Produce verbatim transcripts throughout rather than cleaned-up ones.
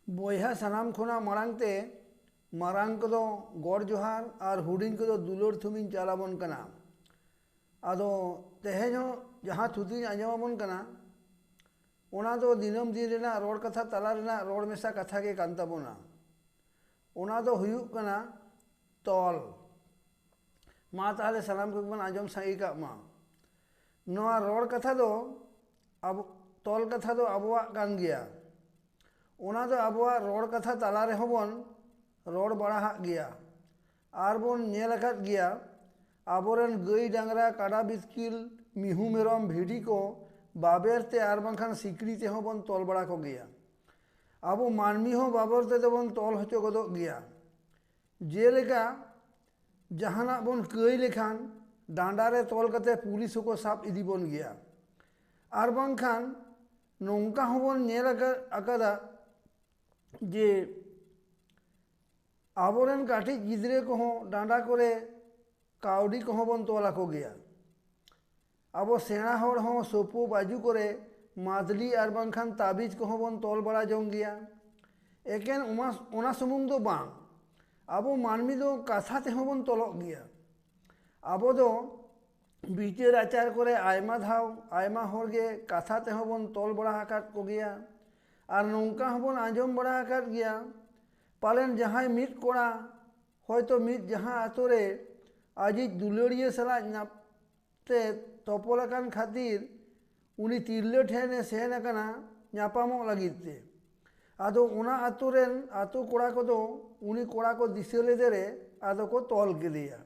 ᱵᱚᱭᱦᱟ, ᱥᱟᱱᱟᱢ ᱠᱷᱚᱱᱟᱜ ᱢᱟᱲᱟᱝ ᱛᱮ ᱢᱟᱨᱟᱝ ᱠᱚᱫᱚ ᱜᱚᱰ ᱡᱚᱦᱟᱨ ᱟᱨ ᱦᱩᱰᱤᱧ ᱠᱚᱫᱚ ᱫᱩᱞᱟᱹᱲ ᱛᱷᱩᱢᱤᱧ ᱪᱟᱞ ᱟᱵᱚᱱ ᱠᱟᱱᱟ᱾ ᱟᱫᱚ ᱛᱮᱦᱮᱧ ᱦᱚᱸ ᱡᱟᱦᱟᱸ ᱛᱷᱩᱛᱤᱧ ᱟᱸᱡᱚᱢ ᱟᱵᱚᱱ ᱠᱟᱱᱟ, ᱚᱱᱟ ᱫᱚ ᱫᱤᱱᱟᱹᱢ ᱫᱤᱱ ᱨᱮᱱᱟᱜ ᱨᱚᱲ ᱠᱟᱛᱷᱟ ᱛᱟᱞᱟ ᱨᱮᱱᱟᱜ ᱨᱚᱲ ᱢᱮᱥᱟ ᱠᱟᱛᱷᱟ ᱜᱮ ᱠᱟᱱ ᱛᱟᱵᱚᱱᱟ᱾ ᱚᱱᱟ ᱫᱚ ᱦᱩᱭᱩᱜ ᱠᱟᱱᱟ ᱛᱚᱞ᱾ ᱢᱟ ᱛᱟᱦᱚᱞᱮ ᱥᱟᱱᱟᱢ ᱠᱚᱜᱮ ᱵᱚᱱ ᱟᱸᱡᱚᱢ ᱥᱟᱸᱜᱮ ᱠᱟᱜ ᱢᱟ᱾ ᱱᱚᱣᱟ ᱨᱚᱲ ᱠᱟᱛᱷᱟ ᱫᱚ ᱟᱵᱚ, ᱛᱚᱞ ᱠᱟᱛᱷᱟ ᱫᱚ ᱟᱵᱚᱣᱟᱜ ᱠᱟᱱ ᱜᱮᱭᱟ᱾ ᱚᱱᱟ ᱫᱚ ᱟᱵᱚᱣᱟᱜ ᱨᱚᱲ ᱠᱟᱛᱷᱟ ᱛᱟᱞᱟ ᱨᱮᱦᱚᱸ ᱵᱚᱱ ᱨᱚᱲ ᱵᱟᱲᱟ ᱦᱟᱜ ᱜᱮᱭᱟ᱾ ᱟᱨ ᱵᱚᱱ ᱧᱮᱞ ᱟᱠᱟᱫ ᱜᱮᱭᱟ, ᱟᱵᱚᱨᱮᱱ ᱜᱟᱹᱭ ᱰᱟᱝᱨᱟ, ᱠᱟᱰᱟ ᱵᱤᱛᱠᱤᱞ, ᱢᱤᱦᱩ ᱢᱮᱨᱚᱢ, ᱵᱷᱤᱰᱤ ᱠᱚ ᱵᱟᱵᱮᱨ ᱛᱮ ᱟᱨ ᱵᱟᱝᱠᱷᱟᱱ ᱥᱤᱠᱲᱤ ᱛᱮᱦᱚᱸ ᱵᱚᱱ ᱛᱚᱞ ᱵᱟᱲᱟ ᱠᱚᱜᱮᱭᱟ᱾ ᱟᱵᱚ ᱢᱟᱹᱱᱢᱤ ᱦᱚᱸ ᱵᱟᱵᱮᱨ ᱛᱮᱫᱚ ᱵᱚᱱ ᱛᱚᱞ ᱦᱚᱪᱚ ᱜᱚᱫᱚᱜ ᱜᱮᱭᱟ᱾ ᱡᱮᱞᱮᱠᱟ, ᱡᱟᱦᱟᱱᱟᱜ ᱵᱚᱱ ᱠᱟᱹᱭ ᱞᱮᱠᱷᱟᱱ ᱰᱟᱸᱰᱟ ᱨᱮ ᱛᱚᱞ ᱠᱟᱛᱮ ᱯᱩᱞᱤᱥ ᱦᱚᱸᱠᱚ ᱥᱟᱵ ᱤᱫᱤ ᱵᱚᱱ ᱜᱮᱭᱟ᱾ ᱟᱨ ᱵᱟᱝᱠᱷᱟᱱ ᱱᱚᱝᱠᱟ ᱦᱚᱸᱵᱚᱱ ᱧᱮᱞ ᱟᱠᱟ-, ᱟᱠᱟᱫᱟ ᱡᱮ ᱟᱵᱚᱨᱮᱱ ᱠᱟᱹᱴᱤᱡ ᱜᱤᱫᱽᱨᱟᱹ ᱠᱚᱦᱚᱸ ᱰᱟᱸᱰᱟ ᱠᱚᱨᱮ ᱠᱟᱹᱣᱰᱤ ᱠᱚᱦᱚᱸ ᱵᱚᱱ ᱛᱚᱞ ᱟᱠᱚ ᱜᱮᱭᱟ᱾ ᱟᱵᱚ ᱥᱮᱬᱟ ᱦᱚᱲ ᱦᱚᱸ ᱥᱳᱯᱳ ᱵᱟᱹᱡᱩ ᱠᱚᱨᱮ ᱢᱟᱫᱽᱞᱤ ᱟᱨ ᱵᱟᱝᱠᱷᱟᱱ ᱛᱟᱵᱤᱡᱽ ᱠᱚᱦᱚᱸ ᱵᱚᱱ ᱛᱚᱞ ᱵᱟᱲᱟ ᱡᱚᱝ ᱜᱮᱭᱟ᱾ ᱮᱠᱮᱱ ᱚᱱᱟ, ᱚᱱᱟ ᱥᱩᱢᱩᱝ ᱫᱚ ᱵᱟᱝ, ᱟᱵᱚ ᱢᱟᱹᱱᱢᱤ ᱫᱚ ᱠᱟᱛᱷᱟ ᱛᱮᱦᱚᱸ ᱵᱚᱱ ᱛᱚᱞᱚᱜ ᱜᱮᱭᱟ᱾ ᱟᱵᱚ ᱫᱚ ᱵᱤᱪᱟᱹᱨ ᱟᱪᱟᱨ ᱠᱚᱨᱮ ᱟᱭᱢᱟ ᱫᱷᱟᱣ ᱟᱭᱢᱟ ᱦᱚᱲ ᱜᱮ ᱠᱟᱛᱷᱟ ᱛᱮᱦᱚᱸ ᱵᱚᱱ ᱛᱚᱞ ᱵᱟᱲᱟ ᱟᱠᱟᱫ ᱠᱚᱜᱮᱭᱟ᱾ ᱟᱨ ᱱᱚᱝᱠᱟ ᱦᱚᱸᱵᱚᱱ ᱟᱸᱡᱚᱢ ᱵᱟᱲᱟ ᱟᱠᱟᱫ ᱜᱮᱭᱟ, ᱯᱟᱞᱮᱱ ᱡᱟᱦᱟᱸᱭ ᱢᱤᱫ ᱠᱚᱲᱟ ᱦᱚᱭᱛᱚ ᱢᱤᱫ ᱡᱟᱦᱟᱸ ᱟᱛᱳ ᱨᱮ ᱟᱡᱤᱡ ᱫᱩᱞᱟᱹᱲᱤᱭᱟᱹ ᱥᱟᱞᱟᱜ ᱧᱟᱯ-, ᱛᱮ ᱛᱚᱯᱚᱞ ᱟᱠᱟᱱ ᱠᱷᱟᱹᱛᱤᱨ ᱩᱱᱤ ᱛᱤᱨᱞᱟᱹ ᱴᱷᱮᱱᱮ ᱥᱮᱱ ᱟᱠᱟᱱᱟ ᱧᱟᱯᱟᱢᱚᱜ ᱞᱟᱹᱜᱤᱫ ᱛᱮ᱾ ᱟᱫᱚ ᱚᱱᱟ ᱟᱛᱳ ᱨᱮᱱ ᱟᱛᱳ ᱠᱚᱲᱟ ᱠᱚᱫᱚ ᱩᱱᱤ ᱠᱚᱲᱟ ᱠᱚ ᱫᱤᱥᱟᱹ ᱞᱮᱫᱮ ᱨᱮ ᱟᱫᱚ ᱠᱚ ᱛᱚᱞ ᱠᱮᱫᱮᱭᱟ᱾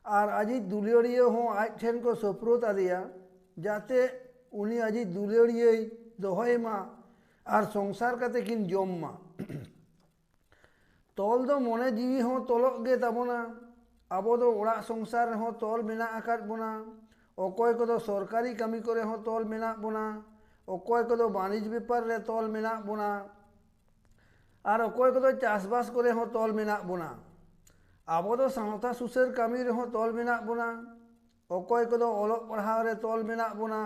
ᱟᱨ ᱟᱡᱤᱡ ᱫᱩᱞᱟᱹᱲᱤᱭᱟᱹ ᱦᱚᱸ ᱟᱡ ᱴᱷᱮᱱ ᱠᱚ ᱥᱳᱯᱨᱳᱫ ᱟᱫᱮᱭᱟ, ᱡᱟᱛᱮ ᱩᱱᱤ ᱟᱡᱤᱡ ᱫᱩᱞᱟᱹᱲᱤᱭᱟᱹᱭ ᱫᱚᱦᱚᱭ ᱢᱟ ᱟᱨ ᱥᱚᱝᱥᱟᱨ ᱠᱟᱛᱮ ᱠᱤᱱ ᱡᱚᱢ ᱢᱟ᱾ ᱛᱚᱞ ᱫᱚ ᱢᱚᱱᱮ ᱡᱤᱣᱤ ᱦᱚᱸ ᱛᱚᱞᱚᱜ ᱜᱮ ᱛᱟᱵᱚᱱᱟ᱾ ᱟᱵᱚ ᱫᱚ ᱚᱲᱟᱜ ᱥᱚᱝᱥᱟᱨ ᱨᱮᱦᱚᱸ ᱛᱚᱞ ᱢᱮᱱᱟᱜ ᱟᱠᱟᱫ ᱵᱚᱱᱟ᱾ ᱚᱠᱚᱭ ᱠᱚᱫᱚ ᱥᱚᱨᱠᱟᱨᱤ ᱠᱟᱹᱢᱤ ᱠᱚᱨᱮ ᱦᱚᱸ ᱛᱚᱞ ᱢᱮᱱᱟᱜ ᱵᱚᱱᱟ, ᱚᱠᱚᱭ ᱠᱚᱫᱚ ᱵᱟᱹᱱᱤᱡᱽ ᱵᱮᱯᱟᱨ ᱨᱮ ᱛᱚᱞ ᱢᱮᱱᱟᱜ ᱵᱚᱱᱟ, ᱟᱨ ᱚᱠᱚᱭ ᱠᱚᱫᱚ ᱪᱟᱥᱵᱟᱥ ᱠᱚᱨᱮ ᱦᱚᱸ ᱛᱚᱞ ᱢᱮᱱᱟᱜ ᱵᱚᱱᱟ᱾ ᱟᱵᱚ ᱫᱚ ᱥᱟᱶᱛᱟ ᱥᱩᱥᱟᱹᱨ ᱠᱟᱹᱢᱤ ᱨᱮᱦᱚᱸ ᱛᱚᱞ ᱢᱮᱱᱟᱜ ᱵᱚᱱᱟ, ᱚᱠᱚᱭ ᱠᱚᱫᱚ ᱚᱞᱚᱜ ᱯᱟᱲᱦᱟᱣ ᱨᱮ ᱛᱚᱞ ᱢᱮᱱᱟᱜ ᱵᱚᱱᱟ,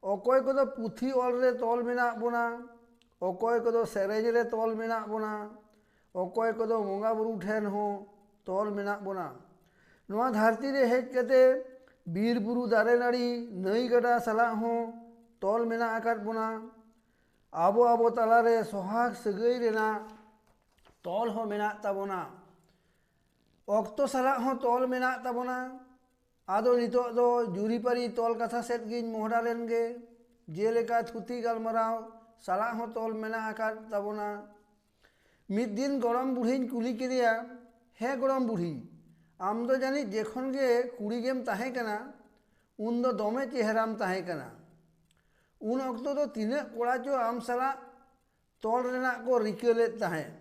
ᱚᱠᱚᱭ ᱠᱚᱫᱚ ᱯᱩᱛᱷᱤ ᱚᱞ ᱨᱮ ᱛᱚᱞ ᱢᱮᱱᱟᱜ ᱵᱚᱱᱟ, ᱚᱠᱚᱭ ᱠᱚᱫᱚ ᱥᱮᱨᱮᱧ ᱨᱮ ᱛᱚᱞ ᱢᱮᱱᱟᱜ ᱵᱚᱱᱟ, ᱚᱠᱚᱭ ᱠᱚᱫᱚ ᱵᱚᱸᱜᱟ ᱵᱩᱨᱩ ᱴᱷᱮᱱ ᱦᱚᱸ ᱛᱚᱞ ᱢᱮᱱᱟᱜ ᱵᱚᱱᱟ᱾ ᱱᱚᱣᱟ ᱫᱷᱟᱹᱨᱛᱤ ᱨᱮ ᱦᱮᱡ ᱠᱟᱛᱮ ᱵᱤᱨ ᱵᱩᱨᱩ ᱫᱟᱨᱮ ᱱᱟᱹᱲᱤ ᱱᱟᱹᱭ ᱜᱟᱰᱟ ᱥᱟᱞᱟᱜ ᱦᱚᱸ ᱛᱚᱞ ᱢᱮᱱᱟᱜ ᱟᱠᱟᱫ ᱵᱚᱱᱟ᱾ ᱟᱵᱚ ᱟᱵᱚ ᱛᱟᱞᱟᱨᱮ ᱥᱚᱦᱟᱜᱽ ᱥᱟᱹᱜᱟᱹᱭ ᱨᱮᱱᱟᱜ ᱛᱚᱞ ᱦᱚᱸ ᱢᱮᱱᱟᱜ ᱛᱟᱵᱚᱱᱟ᱾ ᱚᱠᱛᱚ ᱥᱟᱞᱟᱜ ᱦᱚᱸ ᱛᱚᱞ ᱢᱮᱱᱟᱜ ᱛᱟᱵᱚᱱᱟ᱾ ᱟᱫᱚ ᱱᱤᱛᱚᱜ ᱫᱚ ᱡᱩᱨᱤᱯᱟᱹᱨᱤ ᱛᱚᱞ ᱠᱟᱛᱷᱟ ᱥᱮᱫ ᱜᱤᱧ ᱢᱚᱦᱰᱟ ᱞᱮᱱ ᱜᱮ᱾ ᱡᱮᱞᱮᱠᱟ ᱛᱷᱩᱛᱤ ᱜᱟᱞᱢᱟᱨᱟᱣ ᱥᱟᱞᱟᱜ ᱦᱚᱸ ᱛᱚᱞ ᱢᱮᱱᱟᱜ ᱟᱠᱟᱫ ᱛᱟᱵᱚᱱᱟ᱾ ᱢᱤᱫ ᱫᱤᱱ ᱜᱚᱲᱚᱢ ᱵᱩᱲᱦᱤᱧ ᱠᱩᱞᱤ ᱠᱮᱫᱮᱭᱟ, "ᱦᱮᱸ ᱜᱚᱲᱚᱢ ᱵᱩᱲᱦᱤ, ᱟᱢ ᱫᱚ ᱡᱟᱹᱱᱤᱡ ᱡᱮᱠᱷᱚᱱ ᱜᱮ ᱠᱩᱲᱤ ᱜᱮᱢ ᱛᱟᱦᱮᱸ ᱠᱟᱱᱟ, ᱩᱱ ᱫᱚ ᱫᱚᱢᱮ ᱪᱮᱦᱨᱟᱢ ᱛᱟᱦᱮᱸ ᱠᱟᱱᱟ᱾ ᱩᱱ ᱚᱠᱛᱚ ᱫᱚ ᱛᱤᱱᱟᱹᱜ ᱠᱚᱲᱟ ᱪᱚ ᱟᱢ ᱥᱟᱞᱟᱜ ᱛᱚᱞ ᱨᱮᱱᱟᱜ ᱠᱚ ᱨᱤᱠᱟᱹ ᱞᱮᱫ ᱛᱟᱦᱮᱸᱫ,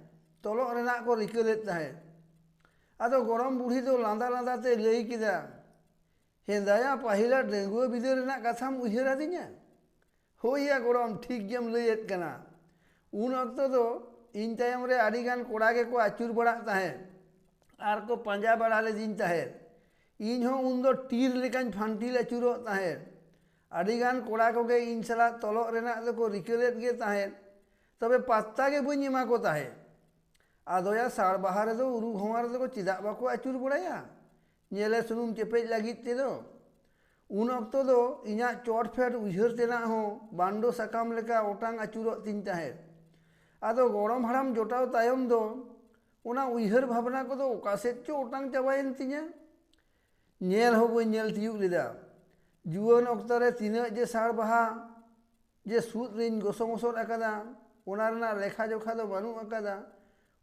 ᱛᱚᱞᱚᱜ ᱨᱮᱱᱟᱜ ᱠᱚ ᱨᱤᱠᱟᱹ ᱞᱮᱫ ᱛᱟᱦᱮᱸᱫ?" ᱟᱫᱚ ᱜᱚᱲᱚᱢ ᱵᱩᱲᱦᱤ ᱫᱚ ᱞᱟᱸᱫᱟ ᱞᱟᱸᱫᱟ ᱛᱮ ᱞᱟᱹᱭ ᱠᱮᱫᱟ, "ᱦᱮᱸᱫᱟᱭᱟ, ᱯᱟᱹᱦᱤᱞᱟᱜ ᱰᱟᱺᱜᱩᱣᱟᱹ ᱵᱤᱫᱟᱹᱞ ᱨᱮᱱᱟᱜ ᱠᱟᱛᱷᱟᱢ ᱩᱭᱦᱟᱹᱨ ᱟᱹᱫᱤᱧᱟ?" "ᱦᱳᱭ ᱭᱟ ᱜᱚᱲᱚᱢ, ᱴᱷᱤᱠ ᱜᱮᱢ ᱞᱟᱹᱭᱮᱫ ᱠᱟᱱᱟ᱾ ᱩᱱ ᱚᱠᱛᱚ ᱫᱚ ᱤᱧ ᱛᱟᱭᱚᱢ ᱨᱮ ᱟᱹᱰᱤ ᱜᱟᱱ ᱠᱚᱲᱟ ᱜᱮᱠᱚ ᱟᱹᱪᱩᱨ ᱵᱟᱲᱟᱜ ᱛᱟᱦᱮᱸᱫ ᱟᱨ ᱠᱚ ᱯᱟᱸᱡᱟ ᱵᱟᱲᱟ ᱞᱤᱫᱤᱧ ᱛᱟᱦᱮᱸᱫ᱾ ᱤᱧ ᱦᱚᱸ ᱩᱱ ᱫᱚ ᱴᱤᱨ ᱞᱮᱠᱟᱧ ᱯᱷᱟᱱᱴᱤᱞ ᱟᱹᱪᱩᱨᱚᱜ ᱛᱟᱦᱮᱸᱫ᱾ ᱟᱹᱰᱤ ᱜᱟᱱ ᱠᱚᱲᱟ ᱠᱚᱜᱮ ᱤᱧ ᱥᱟᱞᱟᱜ ᱛᱚᱞᱚᱜ ᱨᱮᱱᱟᱜ ᱫᱚᱠᱚ ᱨᱤᱠᱟᱹ ᱞᱮᱫ ᱜᱮ ᱛᱟᱦᱮᱸᱫ, ᱛᱚᱵᱮ ᱯᱟᱛᱛᱟ ᱜᱮ ᱵᱟᱹᱧ ᱮᱢᱟ ᱠᱚ ᱛᱟᱦᱮᱸᱫ᱾ ᱟᱫᱚᱭᱟ, ᱥᱟᱲ ᱵᱟᱦᱟ ᱨᱮᱫᱚ ᱩᱨᱩ ᱜᱷᱚᱸᱣᱟ ᱨᱮᱫᱚ ᱠᱚ ᱪᱮᱫᱟᱜ ᱵᱟᱠᱚ ᱟᱹᱪᱩᱨ ᱵᱟᱲᱟᱭᱟ? ᱧᱮᱞᱮ ᱥᱩᱱᱩᱢ ᱪᱮᱯᱮᱡ ᱞᱟᱹᱜᱤᱫ ᱛᱮᱫᱚ?" ᱩᱱ ᱚᱠᱛᱚ ᱫᱚ ᱤᱧᱟᱹᱜ ᱪᱚᱴ ᱯᱷᱮᱰ ᱩᱭᱦᱟᱹᱨ ᱛᱮᱱᱟᱜ ᱦᱚᱸ ᱵᱟᱱᱰᱚ ᱥᱟᱠᱟᱢ ᱞᱮᱠᱟ ᱚᱴᱟᱝ ᱟᱹᱪᱩᱨᱚᱜ ᱛᱤᱧ ᱛᱟᱦᱮᱸᱫ᱾ ᱟᱫᱚ ᱜᱚᱲᱚᱢ ᱦᱟᱲᱟᱢ ᱡᱚᱴᱟᱣ ᱛᱟᱭᱚᱢ ᱫᱚ ᱚᱱᱟ ᱩᱭᱦᱟᱹᱨ ᱵᱷᱟᱵᱽᱱᱟ ᱠᱚᱫᱚ ᱚᱠᱟ ᱥᱮᱫ ᱪᱚ ᱚᱴᱟᱝ ᱪᱟᱵᱟᱭᱮᱱ ᱛᱤᱧᱟᱹ᱾ ᱧᱮᱞ ᱦᱚᱸ ᱵᱟᱹᱧ ᱧᱮᱞ ᱛᱤᱭᱳᱜ ᱞᱮᱫᱟ᱾ ᱡᱩᱣᱟᱹᱱ ᱚᱠᱛᱚ ᱨᱮ ᱛᱤᱱᱟᱹᱜ ᱡᱮ ᱥᱟᱲ ᱵᱟᱦᱟ ᱡᱮ ᱥᱩᱫ ᱨᱤᱧ ᱜᱚᱥᱚ ᱢᱚᱥᱚᱫ ᱟᱠᱟᱫᱟ, ᱚᱱᱟ ᱨᱮᱱᱟᱜ ᱞᱮᱠᱷᱟ ᱡᱚᱠᱷᱟ ᱫᱚ ᱵᱟᱹᱱᱩᱜ ᱟᱠᱟᱫᱟ᱾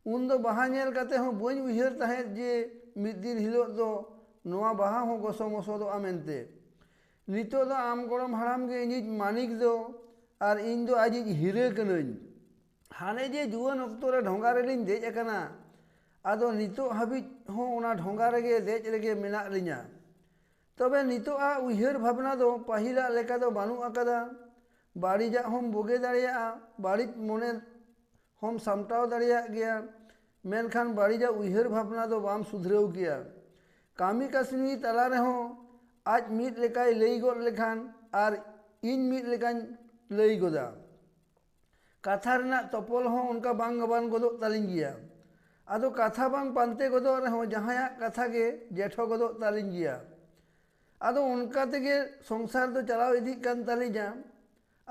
ᱩᱱ ᱫᱚ ᱵᱟᱦᱟ ᱧᱮᱞ ᱠᱟᱛᱮ ᱦᱚᱸ ᱵᱟᱹᱧ ᱩᱭᱦᱟᱹᱨ ᱛᱟᱦᱮᱸᱫ ᱡᱮ ᱢᱤᱫ ᱫᱤᱱ ᱦᱤᱞᱳᱜ ᱫᱚ ᱱᱚᱣᱟ ᱵᱟᱦᱟ ᱦᱚᱸ ᱜᱚᱥᱚ ᱢᱚᱥᱚᱫᱚᱜᱼᱟ ᱢᱮᱱᱛᱮ᱾ ᱱᱤᱛᱚᱜ ᱫᱚ ᱟᱢ ᱜᱚᱲᱚᱢ ᱦᱟᱲᱟᱢ ᱜᱮ ᱤᱧᱤᱡ ᱢᱟᱹᱱᱤᱠ ᱫᱚ ᱟᱨ ᱤᱧ ᱫᱚ ᱟᱡᱤᱡ ᱦᱤᱨᱟᱹ ᱠᱟᱹᱱᱟᱹᱧ᱾ ᱦᱟᱱᱮ ᱡᱮ ᱡᱩᱣᱟᱹᱱ ᱚᱠᱛᱚ ᱨᱮ ᱰᱷᱚᱸᱜᱟ ᱨᱮᱞᱤᱧ ᱫᱮᱡ ᱟᱠᱟᱱᱟ, ᱟᱫᱚ ᱱᱤᱛᱚᱜ ᱦᱟᱹᱵᱤᱡ ᱦᱚᱸ ᱚᱱᱟ ᱰᱷᱚᱸᱜᱟ ᱨᱮᱜᱮ ᱫᱮᱡ ᱨᱮᱜᱮ ᱢᱮᱱᱟᱜ ᱞᱤᱧᱟ᱾ ᱛᱚᱵᱮ ᱱᱤᱛᱚᱜ ᱟᱜ ᱩᱭᱦᱟᱹᱨ ᱵᱷᱟᱵᱽᱱᱟ ᱫᱚ ᱯᱟᱹᱦᱤᱞᱟᱜ ᱞᱮᱠᱟ ᱫᱚ ᱵᱟᱹᱱᱩᱜ ᱟᱠᱟᱫᱟ᱾ ᱵᱟᱹᱲᱤᱡᱟᱜ ᱦᱚᱸᱢ ᱵᱚᱜᱮ ᱫᱟᱲᱮᱭᱟᱜᱼᱟ, ᱵᱟᱹᱲᱤᱡ ᱢᱚᱱᱮ ᱦᱚᱸᱢ ᱥᱟᱢᱴᱟᱣ ᱫᱟᱲᱮᱭᱟᱜ ᱜᱮᱭᱟ, ᱢᱮᱱᱠᱷᱟᱱ ᱵᱟᱹᱲᱤᱡᱟᱜ ᱩᱭᱦᱟᱹᱨ ᱵᱷᱟᱵᱽᱱᱟ ᱫᱚ ᱵᱟᱢ ᱥᱩᱫᱷᱨᱟᱹᱣ ᱠᱮᱭᱟ᱾ ᱠᱟᱹᱢᱤ ᱠᱟᱹᱥᱱᱤ ᱛᱟᱞᱟ ᱨᱮᱦᱚᱸ ᱟᱡ ᱢᱤᱫ ᱞᱮᱠᱟᱭ ᱞᱟᱹᱭ ᱜᱚᱫ ᱞᱮᱠᱷᱟᱱ ᱟᱨ ᱤᱧ ᱢᱤᱫ ᱞᱮᱠᱟᱧ ᱞᱟᱹᱭ ᱜᱚᱫᱟ᱾ ᱠᱟᱛᱷᱟ ᱨᱮᱱᱟᱜ ᱛᱚᱯᱚᱞ ᱦᱚᱸ ᱚᱱᱠᱟ ᱵᱟᱝ ᱜᱟᱵᱟᱱ ᱜᱚᱫᱚᱜ ᱛᱟᱹᱞᱤᱧ ᱜᱮᱭᱟ᱾ ᱟᱫᱚ ᱠᱟᱛᱷᱟ ᱵᱟᱝ ᱯᱟᱱᱛᱮ ᱜᱚᱫᱚᱜ ᱨᱮᱦᱚᱸ ᱡᱟᱦᱟᱸᱭᱟᱜ ᱠᱟᱛᱷᱟ ᱜᱮ ᱡᱮᱴᱷᱚ ᱜᱚᱫᱚᱜ ᱛᱟᱹᱞᱤᱧ ᱜᱮᱭᱟ᱾ ᱟᱫᱚ ᱚᱱᱠᱟ ᱛᱮᱜᱮ ᱥᱚᱝᱥᱟᱨ ᱫᱚ ᱪᱟᱞᱟᱣ ᱤᱫᱤᱜ ᱠᱟᱱ ᱛᱟᱹᱞᱤᱧᱟ᱾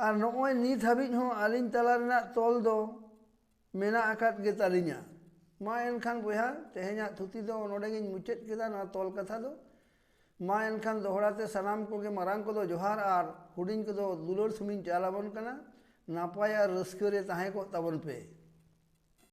ᱟᱨ ᱱᱚᱜᱼᱚᱭ ᱱᱤᱛ ᱦᱟᱹᱵᱤᱡ ᱦᱚᱸ ᱟᱹᱞᱤᱧ ᱛᱟᱞᱟ ᱨᱮᱱᱟᱜ ᱛᱚᱞ ᱫᱚ ᱢᱮᱱᱟᱜ ᱟᱠᱟᱫ ᱜᱮ ᱛᱟᱹᱞᱤᱧᱟ᱾ ᱢᱟ ᱮᱱᱠᱷᱟᱱ ᱵᱚᱭᱦᱟ, ᱛᱮᱦᱮᱧᱟᱜ ᱛᱷᱩᱛᱤ ᱫᱚ ᱱᱚᱰᱮ ᱜᱤᱧ ᱢᱩᱪᱟᱹᱫ ᱠᱮᱫᱟ, ᱱᱚᱣᱟ ᱛᱚᱞ ᱠᱟᱛᱷᱟ ᱫᱚ᱾ ᱢᱟ ᱮᱱᱠᱷᱟᱱ ᱫᱚᱦᱲᱟ ᱛᱮ ᱥᱟᱱᱟᱢ ᱠᱚᱜᱮ ᱢᱟᱨᱟᱝ ᱠᱚᱫᱚ ᱡᱚᱦᱟᱨ ᱟᱨ ᱦᱩᱰᱤᱧ ᱠᱚᱫᱚ ᱫᱩᱞᱟᱹᱲ ᱥᱩᱢᱤᱧ ᱪᱟᱞ ᱟᱵᱚᱱ ᱠᱟᱱᱟ᱾ ᱱᱟᱯᱟᱭ ᱟᱨ ᱨᱟᱹᱥᱠᱟᱹ ᱨᱮ ᱛᱟᱦᱮᱸ ᱠᱚᱜ ᱛᱟᱵᱚᱱ ᱯᱮ᱾